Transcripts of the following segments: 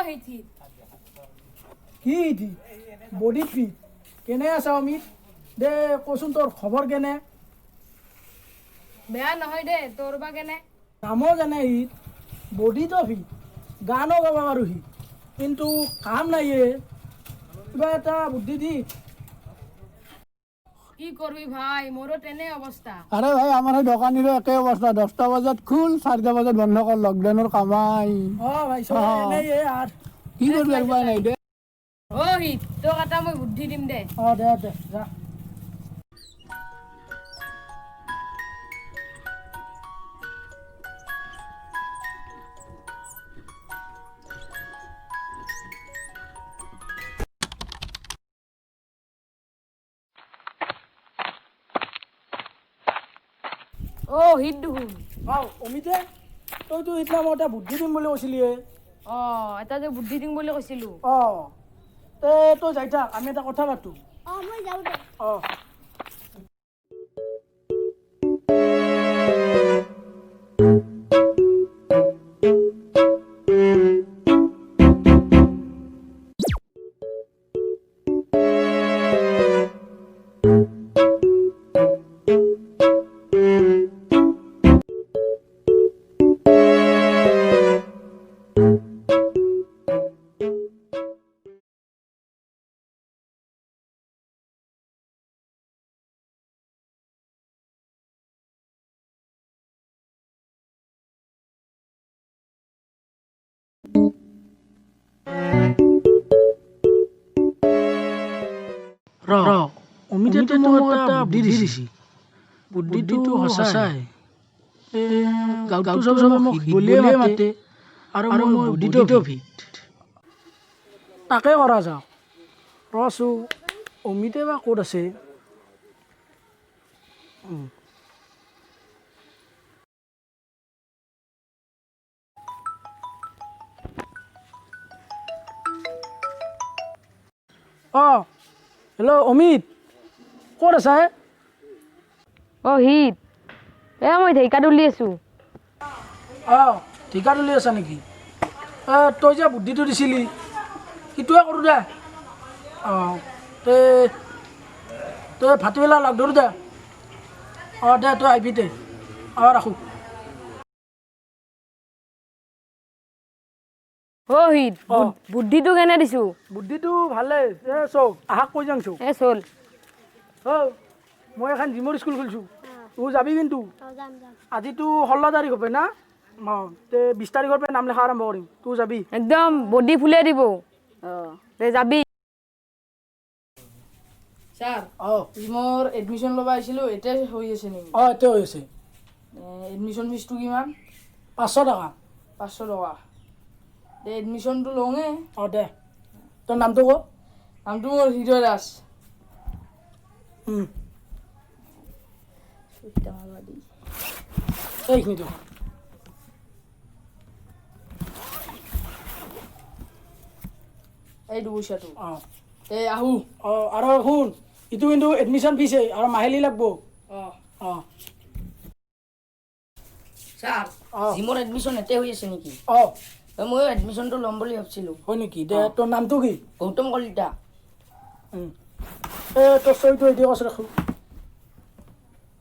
হিত। কি ইটি body fit, কেনে আছা অমিত? দে কচোন, তোৰ খবৰ কেনে? বেয়া নহয় দে, তোৰ বা কেনে? কামো জানে সি, বডিটো ফিট, গানো গাব পাৰো সি, কিন্তু কাম নাই এ। কিবা এটা বুদ্ধি দি। কি কৰবি ভাই, মোৰো তেনে অৱস্থা। আৰে ভাই, আমাৰ সেই দোকানীৰো একে অৱস্থা। 10টা বজাত খুল, 4টা বজাত বন্ধ কৰ। লকডাউনৰ কামাই। অ ভাই, চব এনেই এ আৰ। কি কৰিবি আৰু, উপায় নাই দে। অ হিত, তোক এটা মই বুদ্ধি দিম দে। অ দে দে, যা। অ হিত দেখোন। অ অমিতে, তইতো সিদিনা মই এটা বুদ্ধি দিম বুলি কৈছিলি এ। অ, এটা যে বুদ্ধি দিম বুলি কৈছিলো। অ, তে তই যাই থাক, আমি এটা কথা পাতো। অ, মই যাওঁ দে। অ। ৰ, অমিতেতো মোক এটা বুদ্ধি দিছি, বুদ্ধিটো সঁচাই। গাঁৱতো চবে মোক হিট বুলিয়ে মাতে আৰু মই বডিটো ফিট। তাকে কৰা যাওক। ৰচোন, অমিতে বা ক'ত আছে। অ হেল্ল' অমিত, ক'ত আছা হে? অ হিত, এ মই ঢেইকা তুলি আছো। অ, ঢেকা তুলি আছা নেকি? এ তই যে বুদ্ধিটো দিছিলি, সেইটোৱে কৰোঁ দে। অ, তে তই ভাটিবেলা লগ ধৰোঁ দে। অ দে, তই আহিবি দে। অ, ৰাখোঁ। অ হিত, অ। বুদ্ধিটো কেনে দিছো? বুদ্ধিটো ভালে। এ চৌ, আহাক কৈ যাংছো। এ চল। অ, মই এখন জিমৰ স্কুল খুলিছোঁ, তই যাবি কিন্তু। অ, যাম যাম। আজিতো 16 তাৰিখ হ'ব না? অ, তে 20 তাৰিখৰ পৰা নাম লেখা আৰম্ভ কৰিম, তই যাবি। একদম বডি ফুলে দিব। অ দে, যাবি। ছাৰ, অ। জিমৰ এডমিশ্যন ল'ব আহিছিলোঁ, এতিয়া হৈ আছে নেকি? অ, এতিয়া হৈ আছে। এডমিশ্যন ফিজটো কিমান? 500 টকা। 500 টকা। দে, এডমিশ্যনটো লওঁৱে। অ দে, তোৰ নামটো ক। নামটো মোৰ হৃদয় দাস। এইখিনি টকা। এইটো পইচাটো। অ। এই আহোঁ। অ, আৰু শুন, ইটো কিন্তু এডমিশ্যন ফিজে, আৰু মাহিলী লাগব। অঁ। অ। ছাৰ, অ। জিমৰ এডমিশ্যন এতে হৈ আছে নেকি? অ। ময়ো এডমিশ্যনটো ল'ম বুলি ভাবছিলোঁ। হয় নেকি? দে, তোৰ নামটো কি? গৌতম কলিতা। এ তোৰ চহীটো এতিয়া কৈছোঁ, ৰাখোঁ।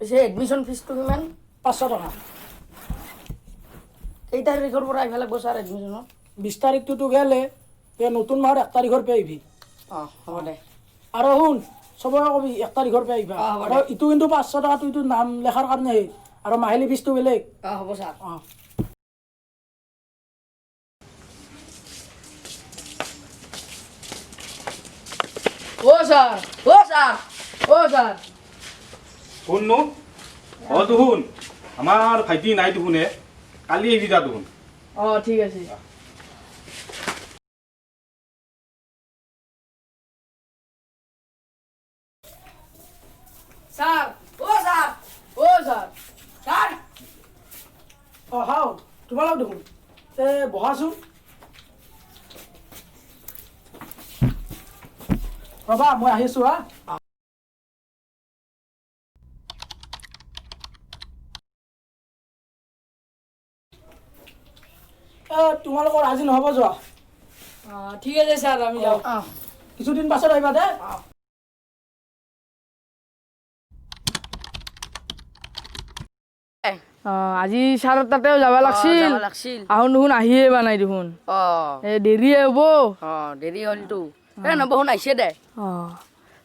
পিছে এডমিশ্যন ফিজটো কিমান? 500 টকা। কেই তাৰিখৰ পৰা আহিব লাগিব ছাৰ এডমিশ্যনত? 20 তাৰিখটোতো গেলে, তে নতুন মাহৰ 1 তাৰিখৰ পৰা আহিবি। অঁ, হ'ব দে। আৰু শুন, চবকে কবি 1 তাৰিখৰ পৰা আহিবা। অ, হ'ব আৰু দে। ইটো কিন্তু 500 টকাটো ইটো নাম লেখাৰ কাৰণেহে, আৰু মাহিলী ফিজটো বেলেগ। অঁ, হ'ব ছাৰ। অঁ। অ' ছাৰ, অ' ছাৰ। অ' ছাৰ। কোননো? অ দেখোন, আমাৰ ভাইটি নাই দেখোন এ। কালি আহিবি যা দেখোন। অঁ, ঠিক আছে। ছাৰ। অ' ছাৰ। অ' ছাৰ। ছাৰ। অঁ হাও, তোমালোক দেখোন, তে বহাচোন। ৰ'বা, মই আহিছোঁ। হা, এ তোমালোকৰ আজি নহ'ব যোৱা। ঠিক আছে ছাৰ, আমি যাওঁ। কিছুদিন পাছত আহিবা দে। আজি ছাৰৰ তাতেও যাব লাগছিল। যাব লাগছিল। আহোন দেখোন আহিয়ে পোৱা নাই দেখোন। এ দেৰিয়ে হ'ব। দেৰি হ'লতো। এ নবহুন আহিছে দে।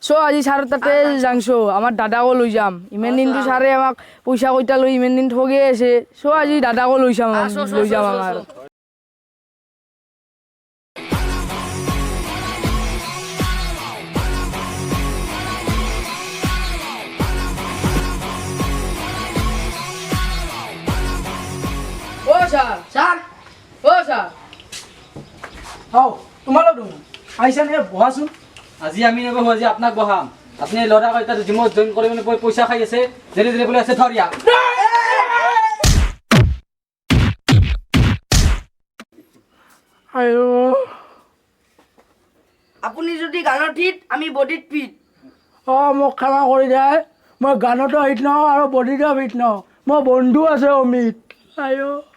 চ' আজি ছাৰৰ তাতে যাংছো, আমাৰ দাদাকো লৈ যাম। ইমান দিনটো ছাৰে আমাক পইচা কৈটা লৈ ইমান দিন ঠগিয়ে আছে। চ' আজি দাদাকো লৈ যাম, লৈ যাম আমাৰ। অ' ছাৰ, ছাৰ। অ' ছাৰ। হও, তোমালোক দেখোন আহিছা নে? বহাচোন। আজি আমি নবহো, আজি আপোনাক বহাম। আপুনি ল'ৰা কেইটা জিমত জইন কৰি মানে পইচা খাই আছে, যেনে যেনে বোলে আছে থৰ ইয়াক। আইঅ। আপুনি যদি গানত হিট, আমি বডিত ফিট। মোক ক্ষমা কৰি দে। মই গানতো হিট নহওঁ আৰু বডিটো ফিট নহওঁ। মোৰ বন্ধু আছে অমিত। আইঅ।